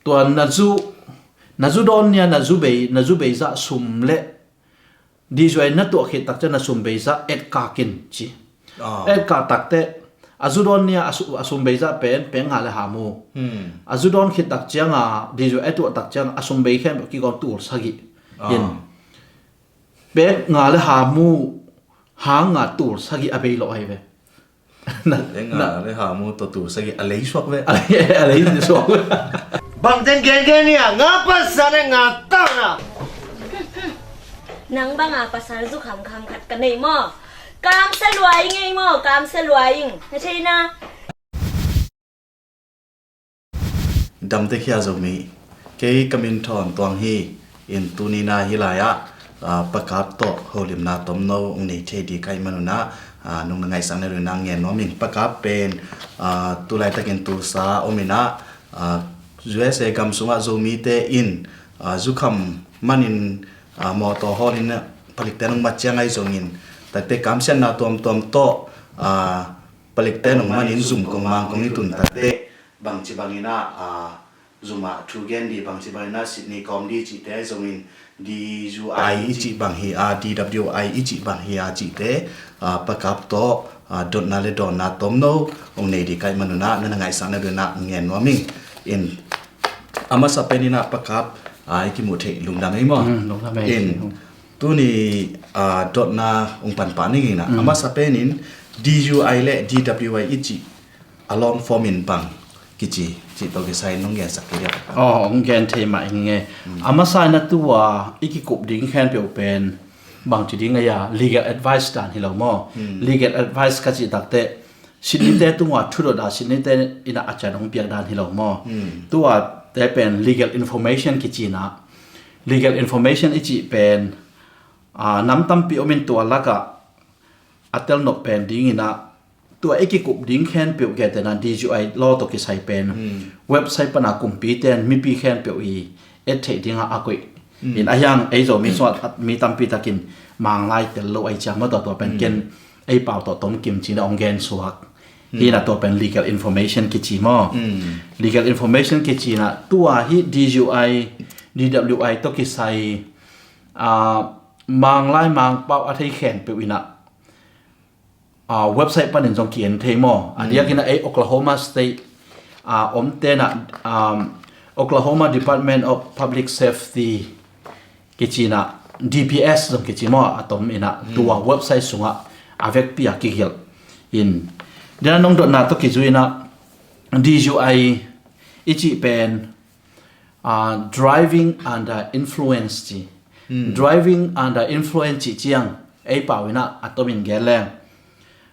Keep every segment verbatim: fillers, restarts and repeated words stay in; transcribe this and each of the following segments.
tua na zu, na zu dawn ni-a na zu bei, na zu bei zah sum le D J I na tuah khit tak ciang na sum bei zah etkak in ci. Ah. Etkak tak teh a zu dawn ni-a a su-, a sum bei zah pen pek nga le ha mu. Hmm. A zu dawn khit tak ciang a D J I a tuah tak ciang a sum bei khempeuh kigawm tul sagih. Ah. In pek nga le ha mu hang a tul sagih a bei lo ahi ve. Na, pek nga le ha mu tawh tul sagih a lei suak ve. A lei, a lei suak ve. Bang teng gen gen ni a, nga pasal e nga tau na. Nang bang a pasal zu khamkham khat ka nei maw? Kamsia lua ing ei maw, kamsia lua ing. Na thei na. Damte khia Zomi. Kei ka min Thawn Tuang hi. In tuni na hih lai-ah, ah, Pa Kap tawh holimna tomno hong nei thei ding ka hih manun ah, ah, nong na ngaihsak nading un ah ngen nuam ing. Pa Kap pen, ah, tu laitakin Tulsa om in ah, ah, U S A gam sungah Zomite in, ah, zukham manin, ah, mawtaw hawlin ah palikte nong mat ciang ahi zongin, takte kamsiatna tuamtuam tawh, ah, palikte nong manin zum kong mang kong i tun takte bangci bangin ah, ah, zum ah thu gen ding, bangci bangin ah Sydney kawm ding cihte ahi zongin D U I i cih bang hi a, D W I i cih bang hi a cihte, ah, Pa Kap tawh, ah, dotna le dawnna tomno hong nei ding ka hih manun ah, na na ngaihsak nading un ah ngen nuam ing. In a masa penin ah Pa Kap, ah, i kimuh theih lungdam ei maw? Mm, lungdam ei. In tuni, ah, dotna hong pan pah ning in ah. Mm. A masa penin D U I le D W I i cih a long form in bang kici, cih tawh kisai nong gensak kei dia. Aw, hong gen thei mah ing e. Mm. A masa in ah tu-a i kikup ding khempeuh pen bangci ding a, legal advice dan hi lo maw? Mm. Legal advice ka cih takte Sydneyte tungah thudot a Sydneyte in ah a cian hong piak dan hi lo maw? Mm. Tuate pen legal information kici in ah, legal information i cih pen, ah, nam tampi om in tua lakah a telnop pen ding in ah, tua i kikup ding khempeuh, gentehna D U I law tawh kisai pen, hmm, website pana kumpite in mipi khempeuh i et theih dingah a koih. Hmm. In a hiang ei Zomi sungah mi tampi takin Manglai tel lo ahi ciang maw, tua tua pen, hmm, ken ei pau tawh tomkim ci-in ah hong gen suak. Hmm. Hi in ah tua pen legal information kici maw? Hmm. Legal information kici in ah tua hi D U I, D W I tawh kisai, ah, Manglai Mangpau a thei khempeuh in ah, ah, website panin zong ki-en thei maw? A, hmm, diakin ah ei Oklahoma State, ah, omte in ah, um, Oklahoma Department of Public Safety kici in ah, D P S zong kici maw, a tom in ah, hmm, tua website sungah a vekpi a kigelh in. Dena nong dotna tawh kizui in ah, D U I i cih pen, ah, driving under influence ci. Hmm. Driving under influence cih ciang ei pau in ah a tomin gen leng,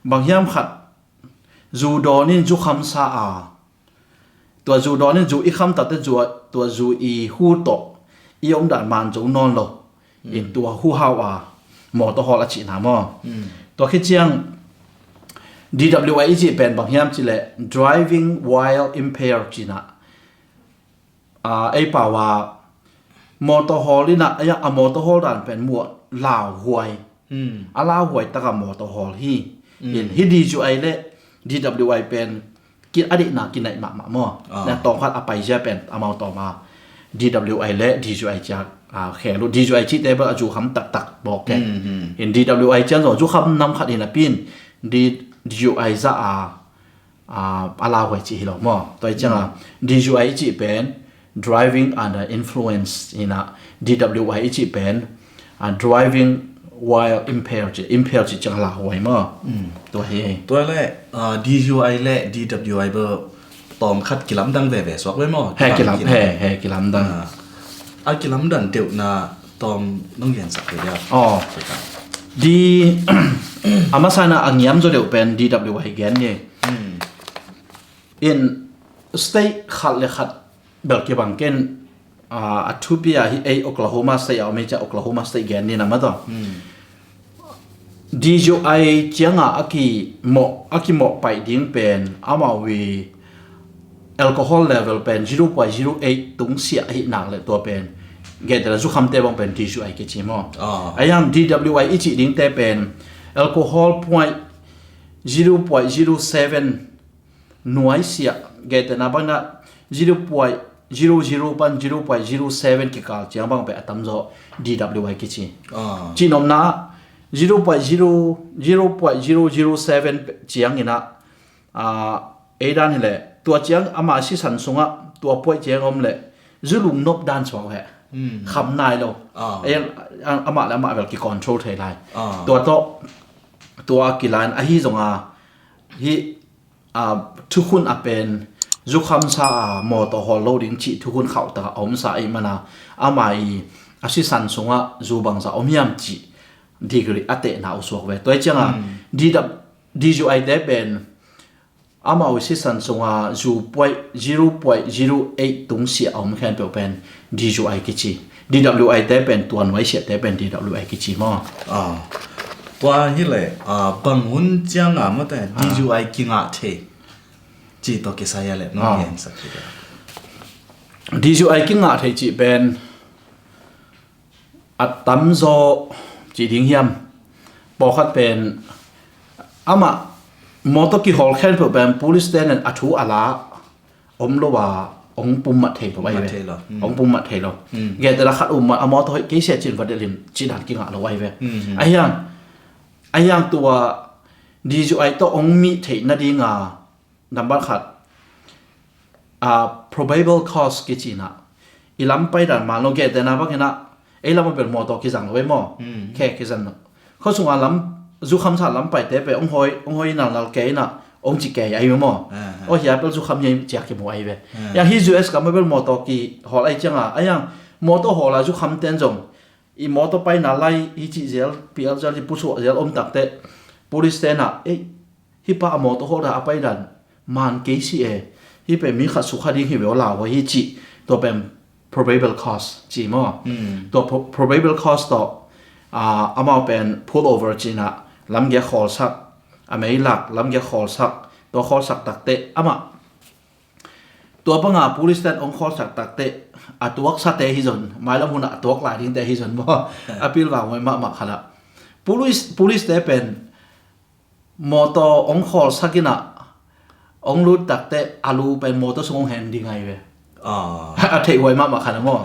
bang hiam khat zu dawn in zu khamsa a, tua zu dawn in zu i kham takte zu, tua zu i hu tawh i omdan man zo nawn lo. Hmm. In tua hu hau a mawtaw hawl a cihna maw? Hmm. Tua khit ciang D W I i cih pen bang hiam cih leh driving while impaired ci in ah, ah, ei pau a mawtaw hawl in ah, a, a mawtaw hawl dan pen muh a lauhuai. Hmm. A lauhuai tak a mawtaw hawl hi. Hmm. In hi D U I le D W I pen ki a deihna kinaih mahmah maw? Ah. Na tawm khat a paizia pen amau tawm a D W I le D U I ciang, ah, khel uh. D U I cihte bel a zu kham taktak bawk e. Hmm, hmm. In D W I ciang zong zu kham nam khat hi napi in D U I zah a, ah, a lauhuai cih hi lo maw? Tua hi ciang a, mm, D U I i cih pen driving under influence hi in ah, D W I i cih pen, ah, driving while impaired cih, impaired cih ciang a lauhuai maw? Mm. Tua hi. Tua le, ah, D U I le D W I bel tawm khat kilamdang veve suak ve maw? He kilam, he, he kilamdang. Ah. A kilamdang deuhna tawm nong gensak ve dia. Aw. Di, a masa in ah a ngiam zaw deuh pen D W I gen ni. Hmm. In state khat le khat bel kibang kei in, ah, a thupi a hi ei Oklahoma State a om hi ciang Oklahoma State gen ni na maw tua. Hmm. D U I ciang a a kimawh, a kimawh paih ding pen amau i alcohol level pen zero point zero eight tung siah ahih nak leh tua pen, gentehna zukhamte bang pen D U I kici maw? Ah. Ahi hang D W I i cih dingte pen alcohol point, zero point zero seven nuai siah, gentehna bang in ah zero point zero zero pan zero point zero seven kikal ciang bang pen a tamzaw D W I kici. Ah. Cihnopna zero point zero, zero point zero zero seven ciang inah, ah, ei dan hileh tua ciang ama sisan sungah tua puai ciang om leh zulung nop dan suak ve. Hmm. Kham nai lo. Ah. Ei, amah le amah vel ki control thei lai. Ah. Tua tawh tua kilan ahi zonga hi, ah, thukhun a pen zukhamsa a mawtaw hawl lo ding cih thukhun khauhtaka a omsa ahih mana ama i a sisan sungah zu bangza om hiam cih degree a tehna uh suak ve. Tua hi cianga, hmm, D W, D U I te pen amau i sisan sunga zu point zero point zero eight tungsiah a om khempeuh pen D U I kici. D W I te pen tua nuaisiahte pen D W I kici maw? Ah. Tua hileh, ah, bang hun cianga mawte, ah, D U I kingah thei ci tawh kisai a le nong, ah, gensak thei dia. D U I kingah thei cih pen a tamzaw cih ding hiam? Pawlkhat pen amah mawtaw kihawl khempeuh pen police te nen a thu a la om lo a, hong pummat thei lo ahi ve. Pummat thei lo. Hmm. Hong pummat thei lo. Hmm. Gentehna khat um a mawtaw hoih kei sia cin va delhin cih dan kingah lo ahi ve. Hmm. Ahiang, ahiang tua D U I tawh hong mih theih nadinga number khat, ah, probable cause kici inah i lam paidan man lo, gentehna bang inah ei lam a bel mawtaw kizang lo ei maw? Hmm. Khe kizang lo. Khuasunga lam, zukhamsa lam paite pen hong hoi, hong hoi nalnal kei inah hong ci kei ahi ve maw? Ah, ah. Aw hia bel zukham hi ei ci-a kimu ahi ve. Ah. Yang hi U S gam a bel mawtaw kihawl ahi cianga, ahiang mawtaw hawla zukhamten zong i mawtaw paina lai hi cih zel, P L zel, hi pusuah zel om takte police tenah, ei, hih pa a mawtaw hawlda a paidan man kei si e, hih pen mi khat sukha ding hi ve aw, lau aw hi cih, tua pen probable cause ci maw? Hmm. Tua pro-, probable cause tawh, ah, amau pen pull over ci inah lamgiak khawlsak, a meilak lamgiak khawlsak, tua khawlsak takte amah tua banga police ten hong khawlsak takte a tuaksate hi zon, mailam hunah a tuak lai dingte hi zon maw? A pilvang huai mahmah khatah police, police te pen mawtaw hong khawlsak inah hong lut takte a lu pen mawtaw sung hong hen ding ahi ve. Ah. A theih huai mahmah khatah maw?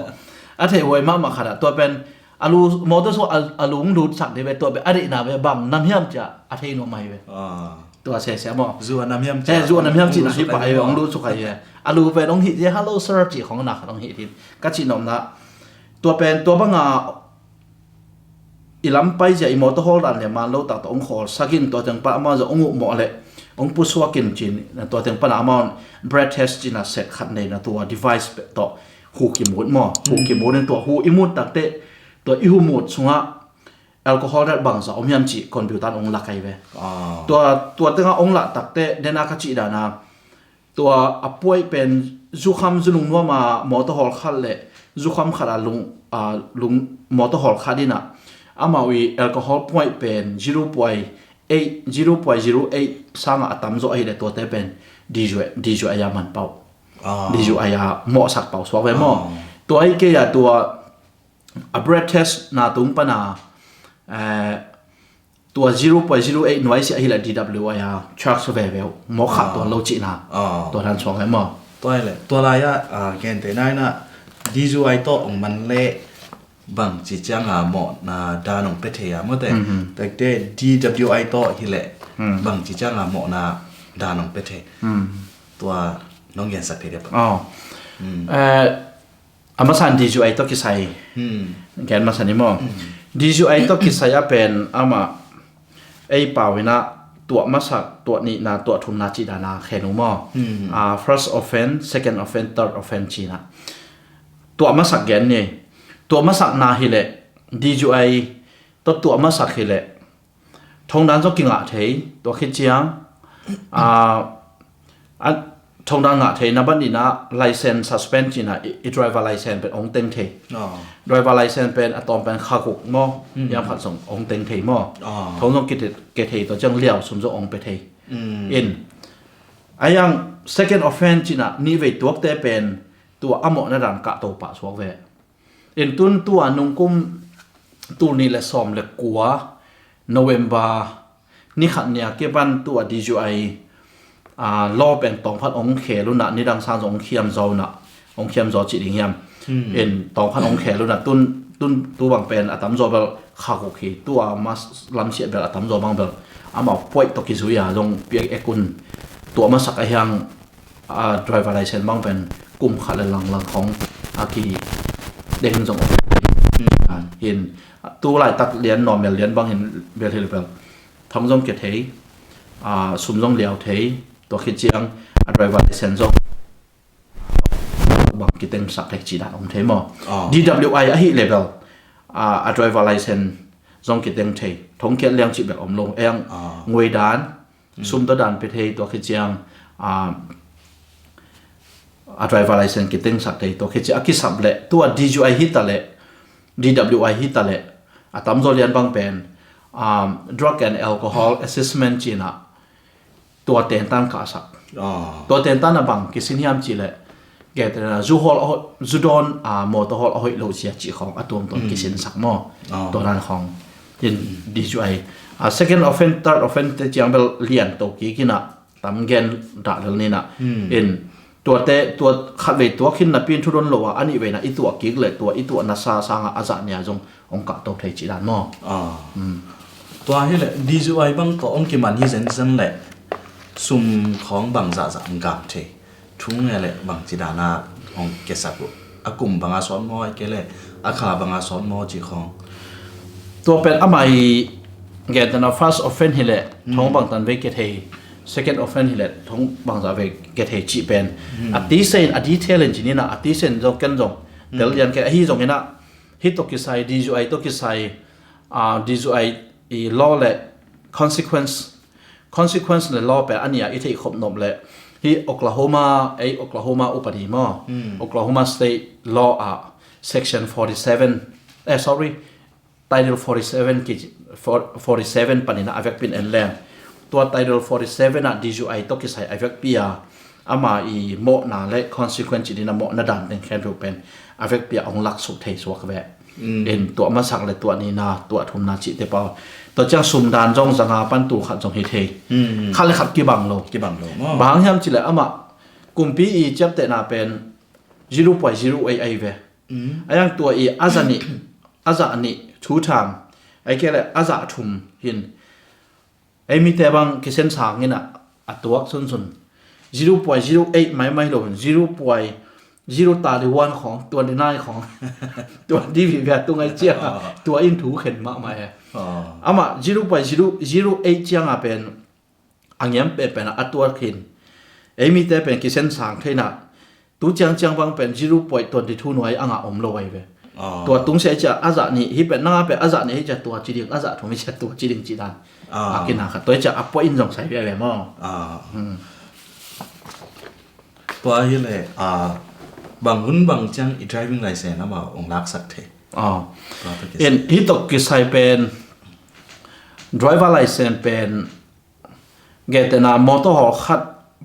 A theih huai mahmah khatah tua pen a lu, mawtaw sung a, a lu hong lutsak ding ve, tua pen a deihna ve, bang nam hiam cia a thei nuam ahi ve. Ah. Tua sese maw? Zu a nam hiam cia. He, zu a nam hiam cih na hih pa hi ve, hong lutsuk ahi ve. A lu pen hong hih cia, "Hello sir," cih khong na khat hong hih ding. Ka cihnopna tua pen tua banga i lam paizia i mawtaw hawldan le man lo takte hong khawlsak in, tua teng pan amau zong hong uhmawh le hong pusuak in cin, tua teng pana amau breath test cina set khat neina tua device tawh hu kimut maw? Hu kimut in tua hu i mut takte tua i hu mut sungah alcohol rate bangza om hiam cih computer in hong lak ahi ve. Ah. Tua, tua tenga hong lah takte dena ka cih dana tua a puai pen zukham, zu lungnuam a mawtaw hawl khat le zukham khat a lung, a lung mawtaw hawl khat inah amau i alcohol puai pen zero point eight, zero point zero eight sangah a tamzaw ahileh tuate pen D U I, D U I a man pau. Ah. D U I a mawhsak pau suak ve maw? Ah. Tua hi kei a tua a breath test na tung pana, eh, tua zero point zero eight nuaisiah hileh D W I a charge veve uh, mawh khah tuan lo cihna. Ah. Tua dan suang ve maw? Tua hileh tua lai-ah, ah, gentehna inah D U I tawh hong man leh bangci cianga mawhna dan hong pia thei a mawte. Mhm. Takte D W I tawh hileh, hmm, bangci cianga mawhna dan hong pia thei. Hmm. Tua nong gensak thei dia pa. Oh. Hmm. Eh, a masa in D U I tawh kisai. Hmm. Gen masa ni maw? Hmm. D U I tawh kisai a pen amah ei pau inah tuah masak, tuah nihna, tuah thumna cih dana khen uh maw? Hmm. Ah, first offense, second offense, third offense cihna. Tuah masak gen ni. Tuah masakna hileh D U I tawh tuah masak hileh thongdan zong kingah thei, tua khit ciang, ah, a, thongdan ngah thei na ban inah license suspend cihna i, i driver license pen hong teng thei. Oh. Driver license pen a tawm pen kha guk maw, hmm, hiam khat zong hong teng thei maw? Oh. Thong zong kite, ke thei, tua ciang liau sum zong hong pe thei. Hmm. In, a yang second offense cihna nih vei tuakte pen tua a mawhna dan kah to pah suak ve. In tun tua nungkum tul nih le sawm le kua November ni khat ni a kipan tua D U I, ah, law pen tawmkhat hong khel unah nidang sang zong hong khiam zaw unah hong khiam zaw cih ding hiam? In tawng khat hong khel un a, tun tun tu bang pen a tamzaw bel khak uh hi, tua ma lam siah bel a tamzaw bang bel amau puaih tawh kizui a zong piak ek un. Tua masak a hiang a driver license bang pen kum khat le langlang khong a ki deng zong hin tu laitak lian normal lian bang hin bel hi le bel thong zong kia thei, a sum zong liau thei, tua khit ciang a driver license zong bang kiteng sak thei cih dan om thei maw? D W I ahi le bel a driver license zong kiteng thei, thong kiat liang cih bel om lo. Eng ngui dan, sum tua dan pe thei, tua khit ciang a a driver license kiteng sak thei, tua khit ciang a kisap le tua D U I hi ta le D W I hi ta le a tamzaw lian bang pen um, drug and alcohol assessment cih na tua tentan ka sak. Tua tentan a bang kisin hiam cih le gentena zu hawl a hoih, zu dawn a motor hawl a hoih lo cia cih khong a tuamtuam kisin sak maw? Tua dan khong in D U I a second offense, third offense te ciang bel lian to kik in a tam gen dah lel ni na in tuate tua khatvei tuak hin napi in thu don lo a, a nihvei na i tuah kik le tua i tuah nasa sanga a zah nia zong hong kah to thei cih dan maw? Tua hi le D U I bang tawh hong kiman hi zenzen le sum khawng bang zahzah hong gam thei, thu nge le bang ci dan a hong kiasak uh, a kum bang a sawt maw, ai ke le a kha bang a sawt maw cih khawng. Tua pen amah i gentena first offense hi le thong bang tan vei kia thei, second offense hi le thong bang zah vei kia thei cih pen a tisen a detail in cih ni na, a tisen zong ken zong tel lian ke ahi zong in a, hi tawh kisai, D U I tawh kisai, a D U I i law le consequence, consequence le law pen a nia i theih khop nop le hi Oklahoma, ei Oklahoma upadi maw? Oklahoma State law a section forty seven, eh sorry, Title forty seven ki, forty seven panin a vekpi in en leng, tua Title forty seven a D U I tawh kisai a vekpi a ama i mawhna le consequence i dina mawhna dan teng khempeuh pen a vekpi a hong laksuk thei suak ve. In tua masak le tua nina, tua thumna cihte pau. Tua ciang sum dan zong zanga pan tul khat zong hi thei. Khat le khat kibang lo. Kibang lo maw? Bang hang hiam cih le amah kumpi i ciaptehna pen zero point zero eight ahi ve. A yang tua i a za nih, a za nih thu thang, ai ke le a za thum hin ei mite bang kisen sang in a, a tuak sunsun zero point zero eight maimai lo hin zero point zero thirty one khong, twenty nine khong, twenty vive a tung ai cia, tua in thu khen mahmah e. Amah zero point zero zero eight cianga pen a ngiam penpen a tuak hin ei mite pen kisen sang theina, tu ciang ciang bang pen zero point twenty two nuai a ngah om lo ai ve. Tua tung sia cia a za nih hi pen nanga pen a za nih hi cia tua ci ding, a za thum hi cia tua ci ding ci dan. A kina kha tua cia a point in zong sai ve ve maw? Tua hi le bang hun bang ciang i driving license ama ong laksak thei. In hi tok kisai pen driver license pen gentena motor hawl khat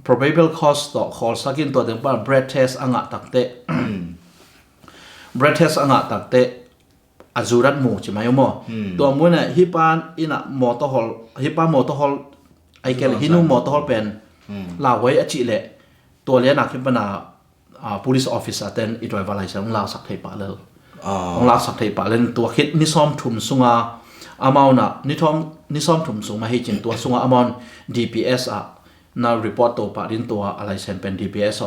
probable cause tawh khawlsak in tua teng pan breath test a ngah takte, breath test a ngah takte a zurat mu ci mai maw? Tua mu in a hi pan in a motor hawl, hi pa motor hawl ai ke le hi nu motor hawl pen lauhuai a cih le tua lian a khin pan a police officer ten i driver license hong laksak thei pah lel. Hong laksak thei pah lel tua khit ni sawm thum sunga amount a ni thawm, ni sawm thum sung mah hi cin tua sunga amount D P S a na report to pah din tua a license pen D P S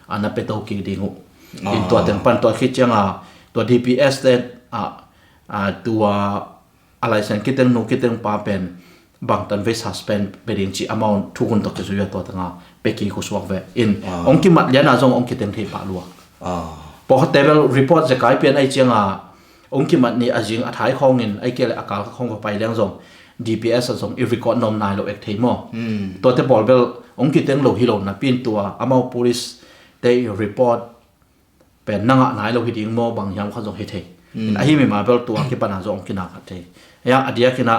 a na pe to kik ding uh. In tua teng pan tua khit cianga tua D P S ten a tua a license kiteng nu kiteng pa pen bangtan vei suspend pe ding ci amount thugun tawh kizui a tua tanga pe kik uh suak ve. In hong kimat liana zong hong kiteng thei pah lua. Pawlkhatte bel report zekai pian ai cianga hong kimat ni a zing a thai khawngin ai ke le a kal khawng va pai liang zong D P S a zong i record nom nai lo ek thei maw? Tuate pawl bel hong kiteng lo hi lo napi in tua amau police te i report pen na ngah nai lo hi ding maw bang hiam kha zong hi thei. Ahi mima bel tua kipana zong kina khat thei. Hiang a diakina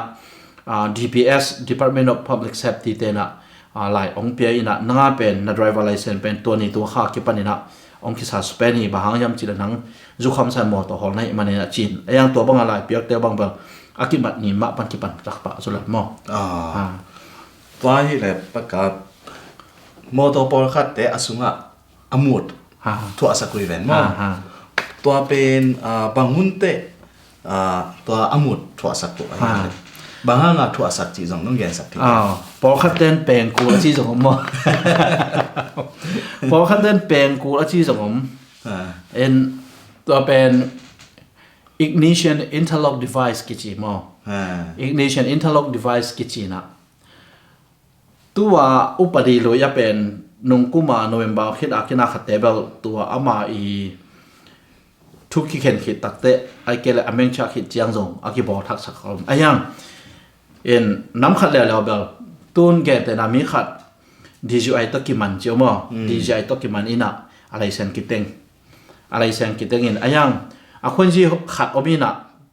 D P S, Department of Public Safety tena lai ong pia ina nanga pen na driver license pen tua ni tua kha kipanina ong kisa suspend hi bang hang hiam cila nang zukham sai motor hawl na hi manina cin. Hiang tua banga lai piakte bang bel a kimat ni mah pan kipan takpah zulat maw? Tua hi le paka motor pawlkhatte a sunga a mut Ha. Thuahsak uh hi ven maw? Ha, ha. Tua pen, ah, bang hun teh, ah, tua a mut thuahsak uh ahi. Ha. Bang hanga thuahsak cih zong nong gensak thei. Ah, pawlkhat ten pengkul a ci zong om maw? Pawlkhat ten pengkul a ci zong om. Ha. En tua pen ignition interlock device kici maw? Ha. Ignition interlock device kici na. Tua upadi lui a pen nungkuma November khit a kina khatte bel tua ama i thu kikhen khit takte ai kele a mengcha khit ciang zong a kibawl thaksak om. Ayang in nam khat leuleu bel tun gentena mi khat D J I tawh kiman cio maw? Mm. D J I tawh kiman ina a laisen kiteng. A laisen kiteng in ayang a khunzi khat om ina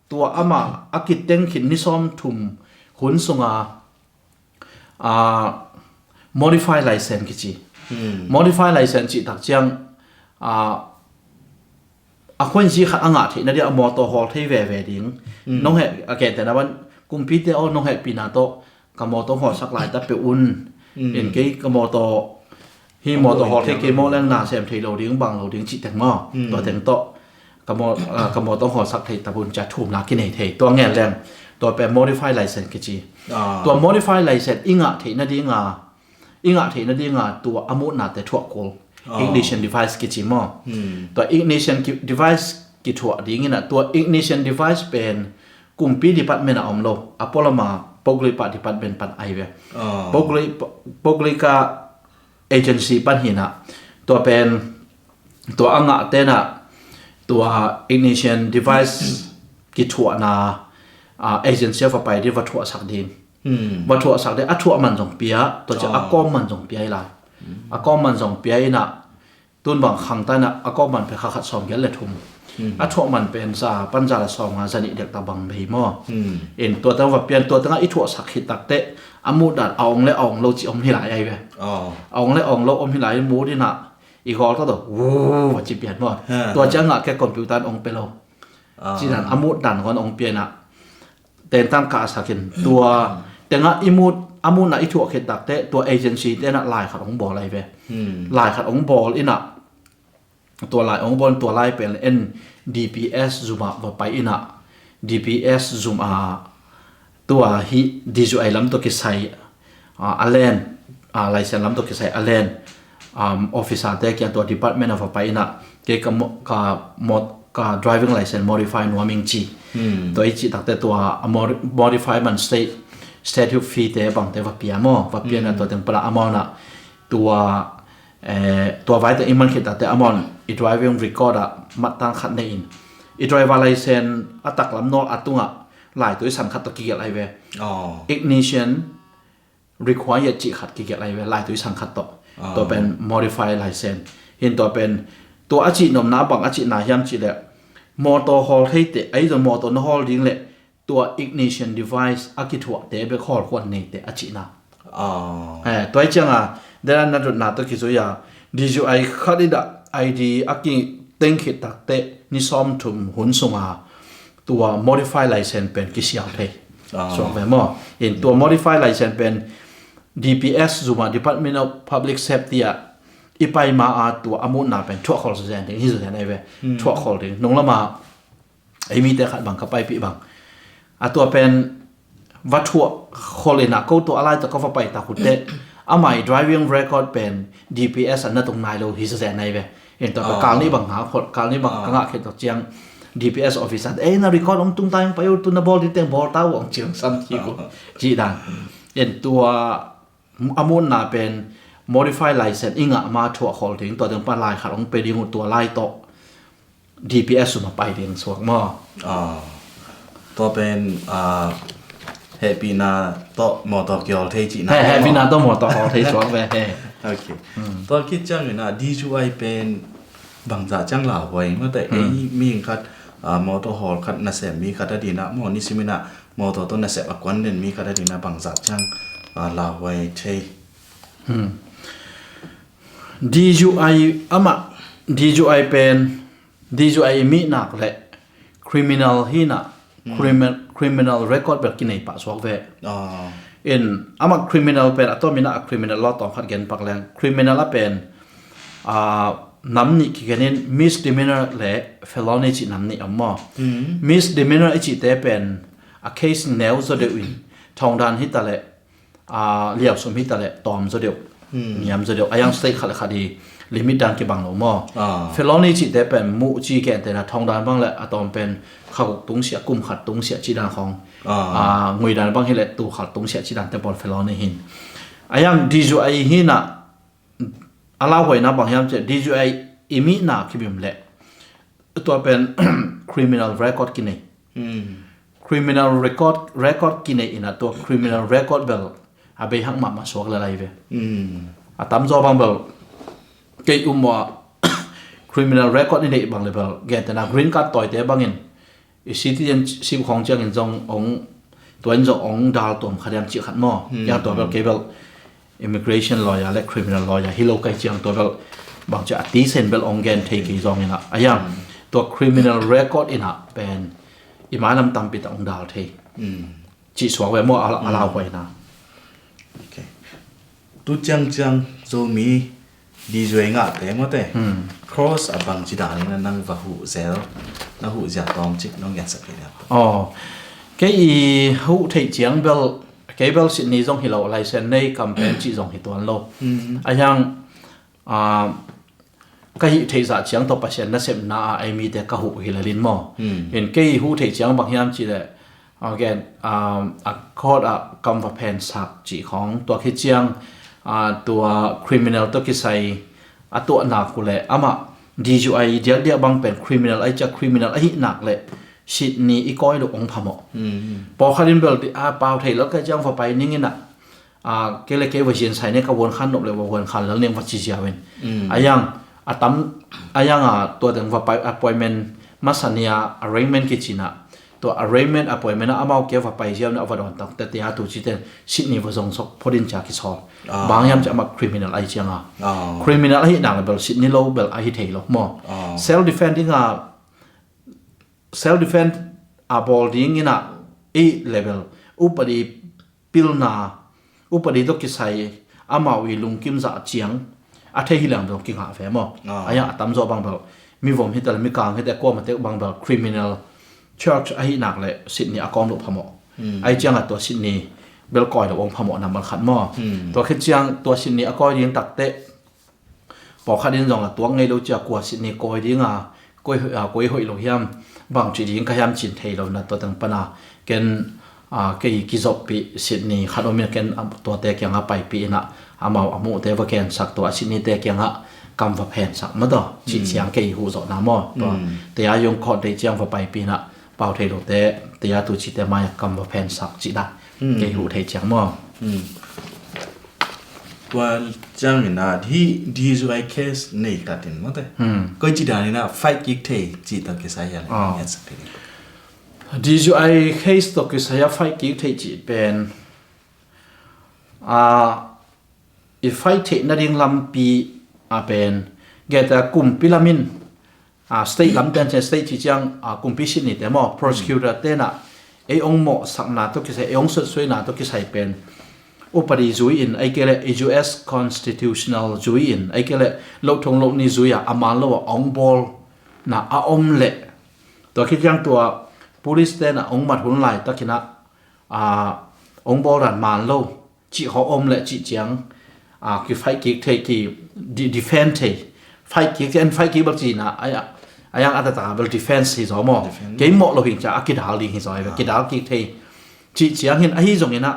tua ama a kiteng khit ni sawm thum hun sunga a modify laisen kici. Hmm. Modify laisen cih tak ciang a a khunzi khat a ngah theihna dia a mawtaw hawl thei veve ding. Hmm. Nong heh a kentena ban kumpite aw nong hehpihna tawh ka mawtaw hawlsak lai ta peuh un. Hmm. In kei ka mawtaw hi mawtaw hawl thei kei maw leng na sem thei lo ding bang lo ding cih teng maw? Hmm. Tua teng tawh ka maw, ah, ka mawtaw hawlsak thei ta bun cia thumna kinei thei tua ngen leng tua pen modify laisen kici. Ah. Tua modify laisen i ngah theihna dinga i ngah theihna dinga tua a mutnate thuah kul. Ah. Ignition device kici maw? Hmm. Tua ignition ki, device kithuah dingina tua ignition device pen kumpi department a om lo a polama poklipa department pan ai ve. Ah. Pokli, poklika agency pan hina tua pen tua a ngah tena tua ignition device kithuahna, ah, agency a va pai ding va thuahsak ding. Hmm. Va thuahsak ding a thuah man zong pia tua cia a kawm man zong pia i lai. Hmm. A kawm man zong pia ina tun bang khangta ina a kawm man pia kha khat sawm giat le thum. Hmm. A thuah man pen za pan za le sawm nga za nih dek ta bang bei maw? Hmm. In tua tang va pian tua tanga i thuahsak khit takte a mut dan a ong le a ong lo ci om hi lai ai ve. Oh. A ong le a ong lo om hi lai mut ina i gol ta to wu va ci pian maw? Ha. Tua cia ngah ke computer an ong pe lo. Ah. Ci dan a mut dan kon ong pian a tentang ka sakin tua tenga i mut a mutna i thuah khit takte tua agency tena lai khat ong bawl ai ve. Hmm. Lai khat ong bawl ina tua lai ong bon tua lai pen en D P S zuma va pai ina D P S zuma tua hi D J I lam to kisai, ah, a len, ah, license lam to kisai a len, um, officer te kia tua department a va pai ina ke ka mo, ka mo, ka driving license modify nuaming ci. Hmm. Tua i ci takte tua a mod, modify man state statute fee te bang te va pia maw va pia na tua teng pala amount a tua eh, tua vai teng i man khit takte amount i driving record a mattang khat nei in i driver license a taklam nawl a tunga laitui san khat to kigelh ai ve. Oh. Ignition required cih khat kigelh ai ve laitui san khat to. Oh. Tua pen modify license hin tua pen tua a cih nomna bang a cihna hiam cih le mawtaw hawl thei te ai zong mawtaw na hawl ding le tua ignition device a kithuahte bek hawlkhuan neite a cihna. Ah. Eh, tua i cianga dena na dotna tawh kizui a D J I khat i dah I D a kiteng khit takte ni sawm thum hun sunga tua modify license pen kisial thei. Ah. Suak ve maw? In tua modify license pen D P S zuma Department of Public Safety a i pai ma a tua a mutna pen thuahkhol zen ding hi zen ai ve. Hmm. Thuahkhol ding nung lama ei mite khat bang ka paipih bang a tua pen va thuah khol ina ko tua a lai tawh ka va pai ta khutte amai driving record pen D P S an na tung nai lo hi sa zen nai ve. En tua ka kal ni bang nga khol kal ni bang ka ngah khet tok ciang D P S officer ei na record ong tung ta ong pai u tu na bawl di teng bawl ta u ong ciang sam ci ko ci dan. En tua a mutna pen modify license i ngah ma thuah khol ding tua ding pa lai khat ong pe ding uh tua lai tawh D P S sum a pai ding suak maw? Ah. Tua pen, ah, hehpihna tawh mawtaw kihawl thei cihna. He, hehpihna tawh mawtaw hawl thei suak ve, he. Ok. Hmm. Tua khit ciangin ah D J I pen bangzah ciang lauhuai. Mate, hmm, ei mi khat, ah, mawtaw hawl khat nasem mi khat a dinah maw nisimin ah mawtaw tawh nasep a kuan den mi khat a dinah bangzah ciang, ah, lauhuai thei. Hmm. D J I amah, D J I pen D J I i mihnak le criminal hinah, hmm, crimi-, criminal record bel kinei pah suak ve. Ah. In amah criminal pen a tawm inah a criminal law tawm khat gen pak leng criminal a pen, ah, nam nih kigenin misdemeanor le felony cih nam nih om maw? Misdemeanor i cihte pen a case neu zaw deuh in thongdan hi ta leh liausum hi ta leh tawm zaw deuh, niam zaw deuh. A yang state khat le khat hi limit dan kibang lo maw? Felony cihte pen muh ci kentena thongdan bang le a tawm pen khaguk tungsiah, kum khat tungsiah cih dan khawng, ngui dan bang hi leh tul khat tungsiah cih dan te pawl felony hin. A yang D U I hi na, a lauhuaina bang hiam cih leh D U I i mihna kibim leh tua pen criminal record kinei. Criminal record, record kinei ina tua criminal record bel a bei hak mahmah suak le lai ve. A tamzaw bang bel kei um maw a criminal record i neih bang le bel gentena green card tawite bangin i citizenship khawng ciangin zong ong, tua in zong ong dal tuam kha diam cih khat maw? Yang tua bel kei bel immigration lawyer le criminal lawyer hi lo kai ciang tua bel bang cia a tisen bel ong gen thei kei zong ina a yang tua criminal record ina pen i manam tampi ta ong dal thei cih suak ve maw a lauhuaina. Tu ciangciang Zomi D U I ngahte mawte cross a bang ci danin a nang va huh zel, na huh zia tawm cik nong gensak kei liam. Aw, kei i huh theih ciang bel, kei bel Sydney zong hi lo, license nei kam pen cih zong hi tuan lo. A hiang ka hih theih zah ciang tawh Pasian nasepna a ei mite ka huh hi lalin maw? In kei i huh theih ciang bang hiam cih leh again a court ah kam va phensak cih khawng tua khi ciang tua criminal tawh kisai a tuahnak uh leh amah D U I diakdiak bang pen criminal ai cia criminal ahih nak leh Sydney i kawi loh ong phamawh. Pawlkhat in bel a pau thei lo kai ciang va pai ning ina kei le kei va zian sai ne ka vuan khan nop le va vuan khan lal ning va ci ziau in a yang a tam a yang a tua teng va pai appointment masa nia arrangement kici na tua arrangement appointment a amau kia va pai ziau na a va dawn tak te tia tu ci ten Sydney va zong sok phodin cia kisawl. Bang hiam cia amah criminal ahi ciang a criminal ahi nak le bel Sydney lo bel ahi thei lo maw? Self defending a self defense a bawl ding ina i level upadi pilna upadi tawh kisai amau i lungkim zah ciang a thei hi leng dong kingah ve maw? A yang a tamzaw bang bel mivom hi ta le mikang hi ta kuamah tek bang bel criminal church ahi nak le Sydney a kawm loh phamawh. Ai ciang a tua Sydney bel kawi loh ong phamawh nammal khat maw? Tua khit ciang tua Sydney a kawi ding takte pawlkhat in zong a tuak ngei lo cia kua Sydney kawi dinga koi hoih lo hiam bang ci ding ka hiam cin thei lo na tua teng pana ken kei kizoppih Sydney khat om in ken tuate kiangah paipih ina amau a muhte va kensak tua a Sydney te kiangah kam va phensak mataw cih ciang kei huh zawhna maw? Tua tea yung khawt deih ciang va paipih ina pau thei lote tea tu cite mai kam va phensak cih dan kei huh thei ciang maw? Tua ciangin a hi D U I case nei tatin mawte koi ci danin a fight kik thei cih tawh kisai a le ngensak thei. D U I case tawh kisai a fight kik thei cih pen a i fight theih nading lampi a pen geta kumpi lamin state lam ten cian state ci ciang kumpi Sydney te maw prosecutor tena ei ong mawhsakna tawh kisai ei ong sotsuaina tawh kisai pen upadi zui in ei kei le U S constitutional zui in ei kei le loh thong loh ni zui a a man lo a ong bawl na a om le tua khi ciang tua police tena ong mat hun lai takina ong bawl dan man lo cih khaw om le cih ciang ki fight kik thei ki defend thei fight kik thei an fight kik bal cina a yang a tata bal defense hi zaw maw? Kei mawh lo hing cia a kidal ding hi zaw kidal kik thei cih ciang hin ahi zongina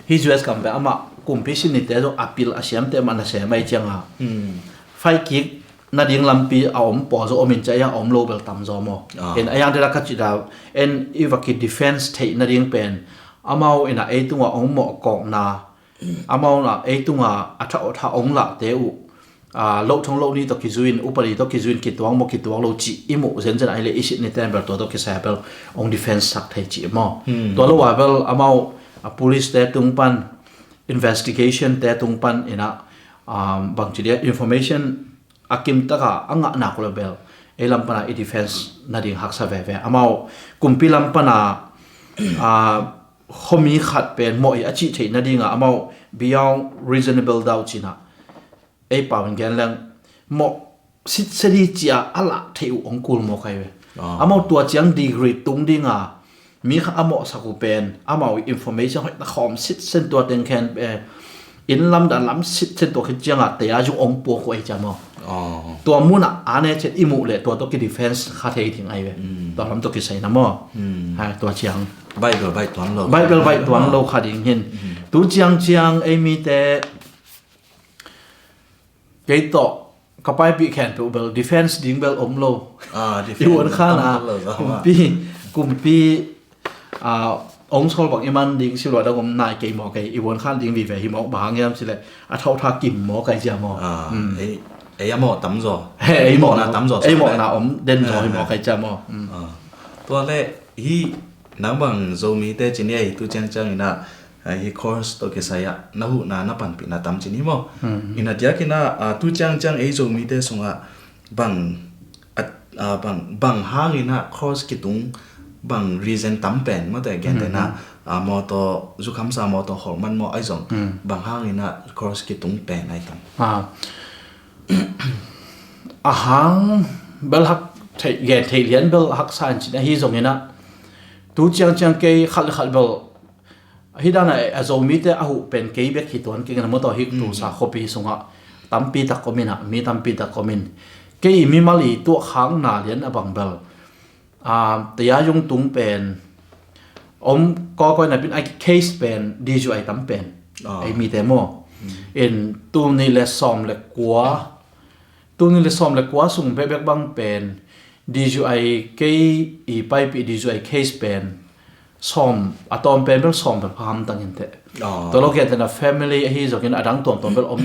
hi U S kam pe amah kumpi Sydney te zong a pil a siamte amah na sem ai cianga fight kik nading lampi a om paw zaw omin cia a yang a om lo bel tam zaw maw? In a yang dela ka cih dal en i va ki defense theih nading pen amau ina ei tunga ong mawh kawkna amau na ei tunga a tha a tha ong lahte uh loh thong loh ni tawh kizuin upadi tawh kizuin kituang maw kituang lo cih i muh zenzen ai le i Sydney ten bel tua tawh kisai bel ong defense sak thei cih maw? Tua lo a bel amau a police te tung pan investigation te tung pan ina bangci dia information a kim taka a ngah nak lo bel ei lam pana i defense nading haksa veve amau kumpi lam pana khomi khat pen mawh i a cih theih nadinga amau beyond reasonable doubt cina ei pau in gen leng mawh sitset hi ci-a a lah theih uh hong kul mawk ahi ve. Ah. Amau tua ciang degree tung dinga mi khat a mawhsak uh pen amau information hoih na khawm sitsen tua teng khen, eh, inn lam dan lam sitsen tua khit cianga taya zung hong puak uh ahi cia maw. Ah. Tua munah a ne chet i muh leh tua tawh ki defense kha thei ding ahi ve. Mm. Tua lam tawh kisai na maw. Mm. Ha, tua ciang. Baih bel baih tuan lo. Baih bel baih tuan lo kha ding hin. Mm. Tu ciang ciang ei mite kei tawh ka paipih khempeuh bel defense ding bel om lo. Ah, defense i uan khan a tam lo, kumpi, kumpi, ah, ong sol bang i man ding si lua dang om nai kei maw kei. I uan khan ding vive hi maw, bang hang hiam si leh a thau tha kim maw kei cia maw. Ah, mm. Ei, ei a maw tam zaw. He, ei mawhna tam zaw. Ei mawhna om den zaw hi maw kei cia maw. Mm. Ah. Tua leh hi nang bang Zomite ci ni ei tu ciangciang ina, ah, hi course tawh kisai ah na huhna na panpihna tam ci ni maw. Hmm. Ina diak ina, ah, tu ciangciang ei Zomite sungah bang, ah, ah, bang, bang hang ina course kitung bang reason tam pen maw te gen te na, hmm, ah, mawtaw zukhamsa mawtaw holman maw ahi zong, hmm, bang hang ina course kitung pen ahi tam. Ah. A hang bel hak thei, gen thei lian bel haksa in cin ahi zong ina. Tu ciangciang kei khat le khat bel hi dan a, a Zomite a huh pen kei bek hi tuan kei na mawtaw hi, hmm, Tulsa khuapi sungah tampi tak om ina, mi tampi tak om in. Kei mimal i tuak hang na lian a bang bel. Ah, taya zung tung pen om kawkawi napin a case pen D U I tam pen. Ah. Ei mite maw. Hmm. In tul nih le sawm le kua, tul nih le sawm le kua sung bekbek bang pen D U I kei i paipih D U I case pen sawm a tawm pen bel sawm bel pha hamtang in te. Ah. Tua lo kian tena family ahi zokin a dang tuamtuam bel om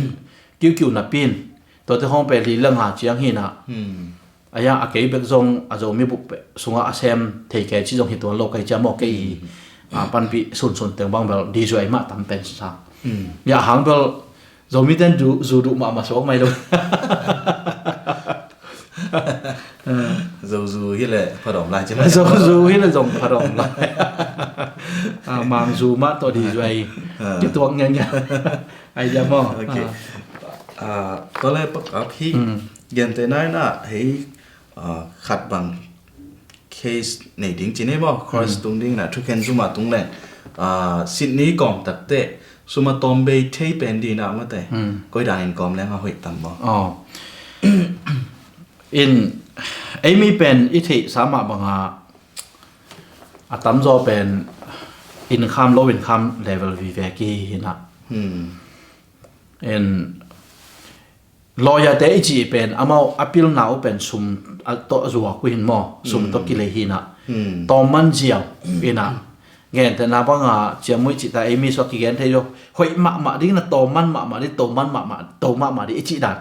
kiukiu napin. Tuate hong pen li le nga ciang hi na. Hmm. A ya a kei bek zong a Zomi bup sungah a sem thei kei ci zong hi tuan lo kei cia maw kei hi. Hmm. A panpih sunsun teng bang bel D U I mah tam pen sa. Hmm. Ya hang bel Zomi ten zu duh mahmah suak mai lo. Zozu hi le phadawm lai ci mai. Zozu hi le zong phadawm lai. A, mangzu mah tawh D U I. Ah. Kituak ngiangngian. Ai cia maw. Okay. Ah. Ah, tua le pakap hi. Hmm. Gente nai na hei, ah, khat bang case nei ding ci ni maw, course, hmm, tung ding na, thukhen zuma tung leng, ah, Sydney kawm takte suma tawm bei thei pen di na mate. Hmm. Koi dan in kawm leng a hoih tam maw. Oh. In, ei mi pen i theih sa mah banga a tamzaw pen income, low income level vive ki hi na. Hmm. In, lawyer te i cih pen amau a pilna uh pen sum a tawh zuak uh hin maw, sum tawh, hmm, kilei hi na. Hmm. Tawmman ziau hi na. Gentehna banga ciamui cih ta ei mi suak kigen thei zo. Hoih mahmah ding na, tawmman mahmah ding, tawmman mahmah, tawm mahmah ding i cih dan.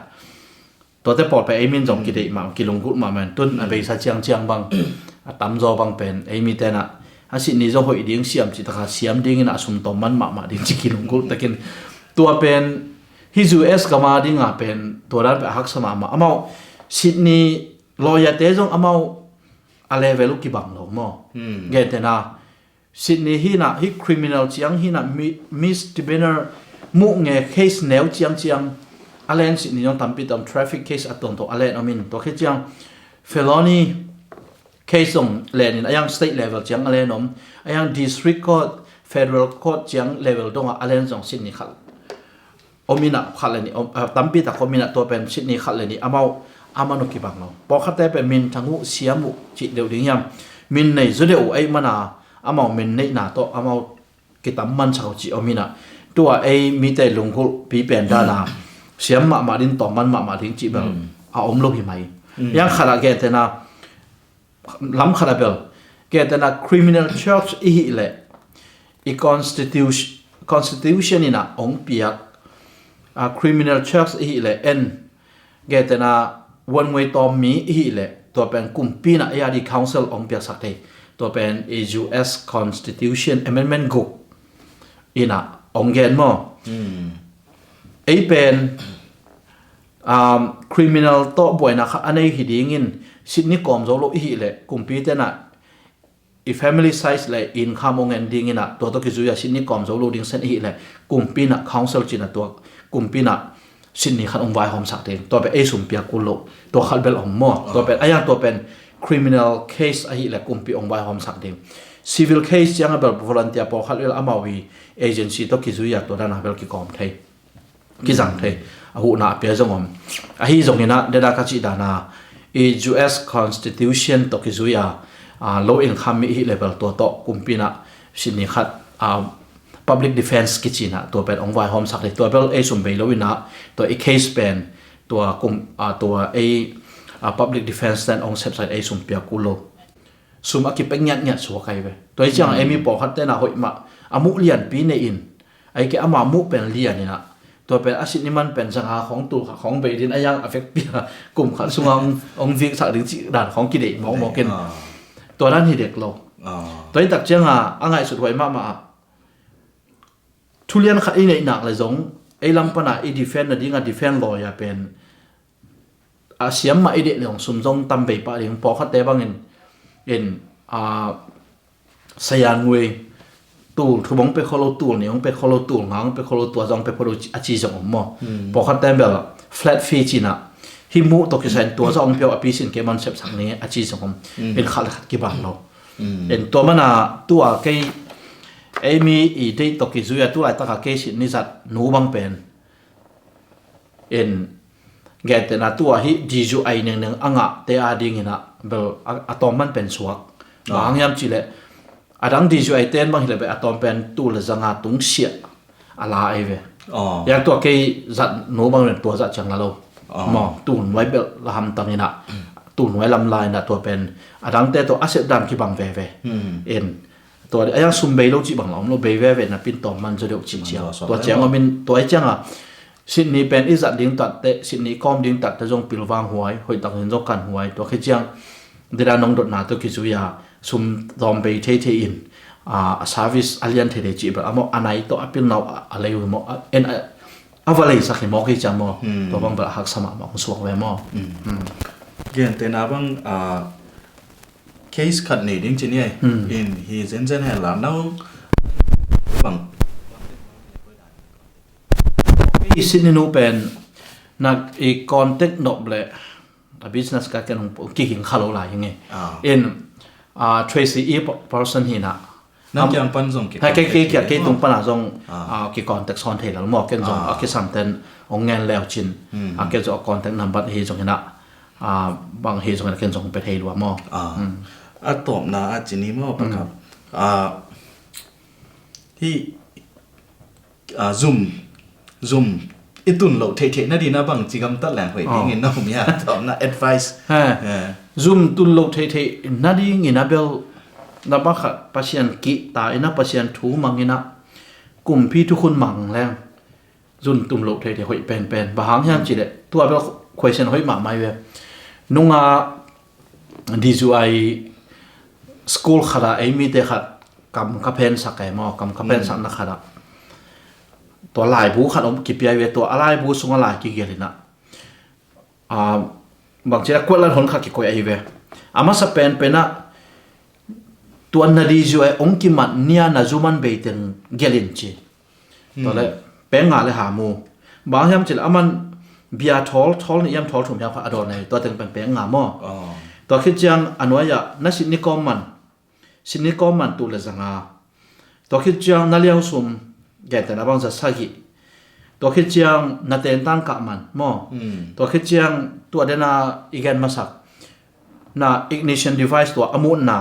Tuate pawl pen ei min zong, hmm, kideih mah, kilunggulh mahmah in tun a, hmm, beisa ciangciang bang. A tamzaw bang pen ei mi tena a Sydney zong hoih ding siam cih taka siam dingin a sum tawmman mahmah ding ci kilunggulh takin. Tua pen hi U S gama dinga pen tua dan pen a haksa mahmah. Amau Sydney lawyer te zong amau a level uh kibang lo maw. Hmm. Gentehna Sydney hi na, hi criminal ciang hi na, mi-, misdemeanor muh nge case neu ciangciang a len Sydney zong tampi tam, traffic case a tuamtuam a len om in, tua khit ciang felony case zong len in, a yang state level ciang a len om, a yang district court, federal court ciang level dongah a len zong Sydney khat om in a, khat le nih om, ah, tampi tak om in a, tua pen Sydney khat le nih amau a man uh kibang lo. Pawlkhatte pen minthang uh, siam uh cih deuh ding hiam, min nei zaw deuh uh ahih mana amau min neihna tawh amau kitam mansak uh cih om in a, tua ei mite lunggulhpi pen dana siam mahmah ding, tawmman mahmah ding cih bel, hmm, a om lo hi mai. Hmm. Yang khat ah gentehna lam khat a bel, gentehna criminal charge i hih leh i constitution, constitution in a hong piak, a, criminal charge i hih leh en, gentehna vuanngui tawm mi i hih leh tua pen kumpi in a A R D council hong piaksak thei. Tua pen i U S Constitution Amendment guk in a hong gen maw. Hmm. Ei pen, um, criminal tawh buaina khat a nei hi dingin Sydney kawm zo lo i hih leh kumpi tena i family size le income hong en dingin a, tua tawh kizui a Sydney kawm zo lo ding sen i hih leh kumpi in a council cih na, tua kumpi in a Sitni khat hong vaihawmsak ding. Tua pen ei sum piak kul lo. Tua khat bel om maw. Tua pen, a yang tua pen criminal case ahih leh kumpi hong vaihawmsak ding. Civil case ciang a bel volunteer pawlkhat bel amau i agency tawh kizui a tua dan a bel kikawm thei. Kizang thei. A huhna a pia zong om. Ahi zongin ah, deda ka cih dan a, i U S Constitution tawh kizui a, a, low income mi ahih leh bel tua tawh kumpi in ah sitni khat, a, public defense kici in ah tua pen hong vaihawmsak ding. Tua bel ei sum bei lo in ah, tua i case pen tua kum, a, tua ei, a, public defense ten hong sepsak in ei sum piak kul lo. Sum a kipia ngiatngiat suak ahi ve. Tua hi ciang ei mi pawlkhat ten ah hoih mah a muh lianpi nei in, ahi kei ama muh pen lian in ah, tua pen a sitni man pen zanga khawng tul khat khawng bei ding a yang a vekpi a kum khat sungah hong, hong viksak ding cih dan khawng kideih mawkmawk in. Tua dan hi dek lo. Tua hi tak ciang a, a ngaihsut huai mahmah ah, thu lian khat i neih nak leh zong, ei lam pan a i defend nading a defend lawyer pen a siam mah i deih leh zong sum zong tam bei pah ding, pawlkhatte bangin, in, a, sayan ngui, tul thum hong pia kholo, tul nih hong pia kholo, tul nga hong pia kholo, tua zong pia kholo a ci zong om maw. Pawlkhatte bel flat fee ci in ah, hih muh tawh kisai in tua zong hong pia uh a pisin kei man sepsak ni a ci zong om. In khat le khat kibang lo. In tua man a tua kei, ei mi i deih tawh kizui a tu laitak a kei sitni zat nu bang pen, in, gentehna tua hih D U I nengneng a ngahte a ding in ah bel a, a tawm man pen suak. Bang hang hiam cih leh, a dang D U I ten bang hi leh bel a tawm pen tul le zanga tung siah a la ahi ve. Yang tua kei zat nu bang pen tua zat ciang la lo. Maw, tul nuai bel la hamtang in ah, tul nuai lam la in ah tua pen a dangte tawh a sep dan kibang veve. In, tua a yang sum bei lo cih bang la om lo, bei veve, napi in tawm man zaw deuh cih ciang. Tua ciang om in, tua hi ciang a sitni pen i zat ding tatte, sitni kawm ding tatte zong pilvang huai, hoih takin zong kan huai. Tua khit ciang deda nong dotna tawh kizui a sum tawm bei theithei in, a, a service a lian theithei cih bel a maw, a nai tawh a pilna uh a, a lei uh maw, a, en a, a va leisak hi maw kei ciang maw. Tua bang bel a haksa mahmah hong suak ve maw. Gentehna bang, a, case khat nei ding ci ni ai. In hi zenzen hen la nau bang. Hei, sitni nu pen na i contact nop leh a business ka ken hong kihing kha lo lai hi nge. In, a, Tracy i person hi na. Nang kiang pan zong ki, kei, kei, kei tung pan a zong, a, ki contact sawn thei lo maw, ken zong a kisam ten hong ngen leu cin. A, ken zong a contact number hi zong hi na. A, bang hi zong hi na ken zong hong pia thei lua maw. A tawpna a ci ni maw, pakap. A, hi, a, zum, zum i tun loh theihtheih nading a bang ci gamtat leng hoih dingin na om hia, tawpna advice. Zum tun loh theihtheih nadingin a bel na bakhat Pasian kihta in a, Pasian thu mang in a, kumpi thukhun mang leng zum tun loh theihtheih hoih penpen. Bang hang hiam cih leh tua bel question hoih mahmah hi ve. Nunga D U I school khat a ei mite khat kam ka phensak e maw, kam ka phensakna khat ah tua laibu khat om kipia hi ve, tua a laibu sungah lai kigelh in ah, a, bangci a kuatlan hon khat kikoih ahi ve. A masa penpen ah tua na D U I hong kimat ni a na zu man bei teng gelh in ci. Tua leh peng nga le ha mu. Bang hiam cih leh a man bia thawl, thawl nih hiam thawl thum hiam khat a dawn ahi, tua teng pen peng nga maw. Tua khit ciang a nuai ah na sitni kawm man, sitni kawm man tul le zanga. Tua khit ciang na liau sum, gentehna bang za sagih. Tua khit ciang na tentan kah man maw. Tua khit ciang tua dena i gen masak na ignition device tua a muhna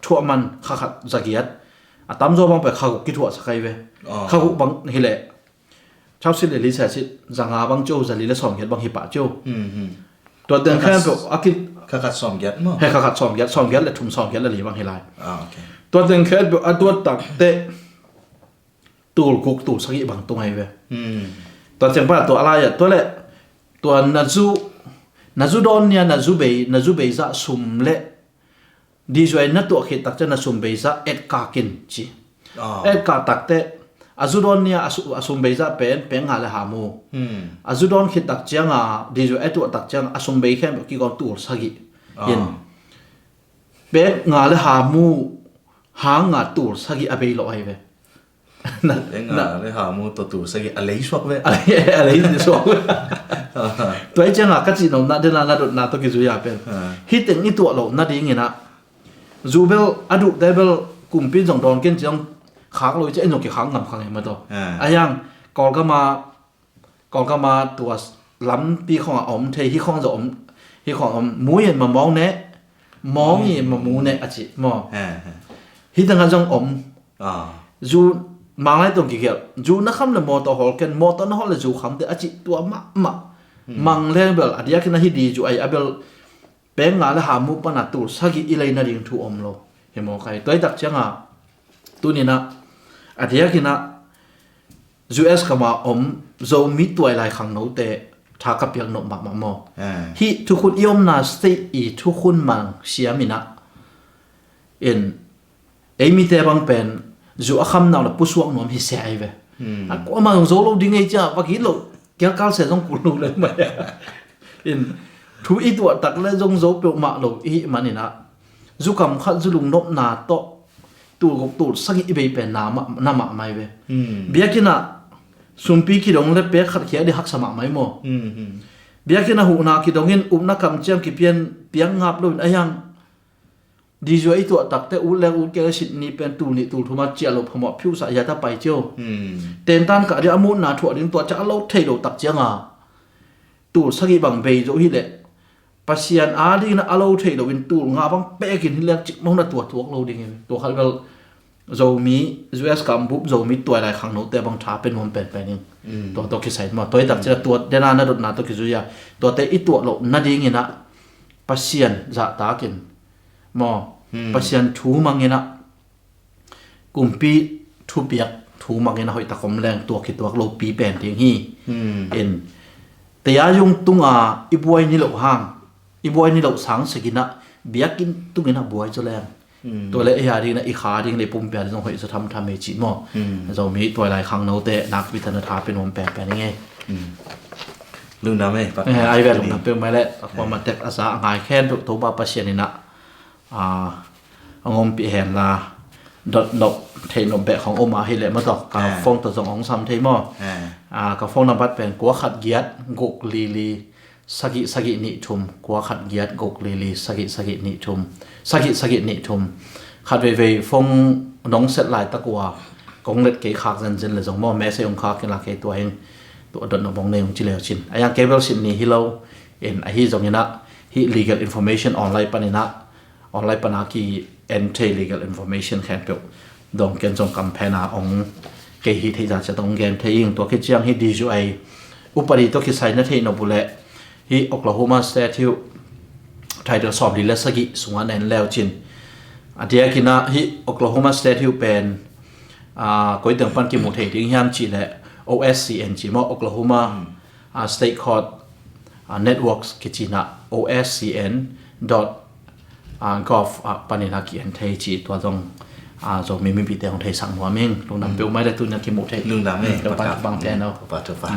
thuah man kha khat za giat. A tamzaw bang pen kha guk kithuah sak ahi ve. Kha guk bang hi leh chausit le li sa sit zanga bang cio, za li le sawm giat bang hi pah cio. Tua teng khen peuh a ki, kha khat sawm giat maw. He, kha khat sawm giat, sawm giat le thum, sawm giat le li bang hi lai. Tua teng khen peuh a tuat tak teh tul guk tul sagih bang tung ahi ve. Tua teng pa tua a lai ah tua leh tua na zu, na zu dawn ni a na zu bei, na zu bei zah sum le D U I na tuah khit tak ciang na sum bei zah etkak in ci. Etkak tak teh a zu dawn ni a a su-, a sum bei zah pen peng nga le ha mu. A zu dawn khit tak ciang a D U I a tuah tak ciang a sum bei khen kigawm tul sagih in. Peng nga le ha mu hang a tul sagih a bei loh ahi ve. Na, Eng na. A le ha mu tawh tul sagih a lei suak ve. A lei, a lei suak ve. Tua hi cianga ka cih nopna dena na dotna tawh kizui a pen. Ha. Hih teng i tuah loh nadingin ah. Zu bel, a duhte bel kumpi zong dawn ken ciang khak lo i ciah in zong kikhak ngam khang hi mah tawh. Ha. A hiang, Kawlgam a Kawlgam a tua lampi khawng a om thei, hih khawng zong om, hih khawng om, mu in ma mawng ne, mawng in ma mu ne a ci maw. He, he. Hih tengah zong om. Ah. Zu manglai tong kigelh. Zu na kham le mawtaw hawl ken, mawtaw na hawl le zu kham te a ci tua mahmah. Hmm. Mang leng bel, a diakin a hi di zu ai a bel, peng nga le ha mu pana tul sagih i lei nading thu om lo. Hi maw kai. Tua i tak cianga, tuninah, a diakinah, U S gama om Zomi tuailai khangnote tha ka piak nop mahmah maw? Ah. Hih thukhun i omna state i thukhun mang siaminah in, ei mite bang pen zu a khamnau le pusuak nuam hi sia ei ve. Hmm. A kuamah zong zo lo ding ei cia, va kit lo, kialkal sia zong kul lo le mai. In, thu i tuah tak le zong zo peuhmah lo i hih maninah, zu kam khat zu lungnopna tawh tul guk tul sagih i bei pen na mah, na mah mai ve. Hmm. Biakinah sumpi kidong le pek khat khia di haksa mah mai maw? Hmm, hmm. Biakinah huhna kidongin upna kam ciang kipian piang ngap loin a hiang. Di zua i tuah takte ut leng ut kei le sit ni pen tul nih tul thuma ciah lo phamawh phiusah hiata pai cio. Hmm. Tentan kah dia a mutna thuah ding tua ciah a lo thei lo tak cianga tul sagih bang bei zo hileh Pasian a dingin a lo thei loin tul nga bang pekin hi leng cik mahuna tua tuak lo dingin. Tua khat bel Zomi, U S kam bup Zomi tuailai khangnote bang tha pe nuam penpen in. Mm. Tua tawh kisai maw. Tua i tak cina tua dena na dotna tawh kizuia. Tuate i tuah loh nadinginah Pasian zahtakin maw. Mm. Pasian thu manginah kumpi thupiak thu mangin a hoih tak om leng tua kituak lopi pen ding hi. Hmm. In, teia yung tunga i buai ni loh hang, i buai ni loh sang sikinah biakinn tunginah buai zaw leng. Hmm. Tua le ei a dinginah i kha ding le i pumpia ding zong hoih zaw thamtham ei cih maw. Hmm. Zomi tuailai khangnote nakpi tana tha pe nuam penpen i ngei. Hmm. Lungdam ei, Pat. Eh, ai ve lungdam peuh mai le, a kuama tek a za a ngai khen peuh Topa Pasian inah a, a ngompih henla, dot nop, theih nop beh khong om a hileh maw tawh, ka phone tawh zong hong sam thei maw? A, ka phone number pen kua khat giat guk li li sagih sagih nih thum, kua khat giat guk li li sagih sagih nih thum, sagih sagih nih thum. Khat veivei phone nong set laitak uh a, kong let kei khak zenzen le zong maw, message hong khak kei la kei tua heng, tua dot nop hong nei hong ci leu cin. A yang kei bel sit ni hi lo, in ahi zonginah, hih legal information online paninah, online pana ki en thei legal information khempeuh dong ken zong campaign a ong kei hi theih zah ciat ong gen thei ing. Tua khit ciang hi D U I upadi tawh kisai na theih nop uh leh hih Oklahoma Statute Title sawmli le sagih sungah na en leu cin. A diakinah hih Oklahoma Statute pen, a, koi teng pan kimu thei ding hiam cih leh O S C N cih maw, Oklahoma, a, State Court, a, Networks kicinah O S C N dot, a, gov, a, panin a ki-en thei cih tua zong, a, Zomi mipite hong theisak nuam ing. Lungdam peuh mai le tuni a kimuh thei. Lungdam ei, Topa thupha pia hen aw. Topa thupha.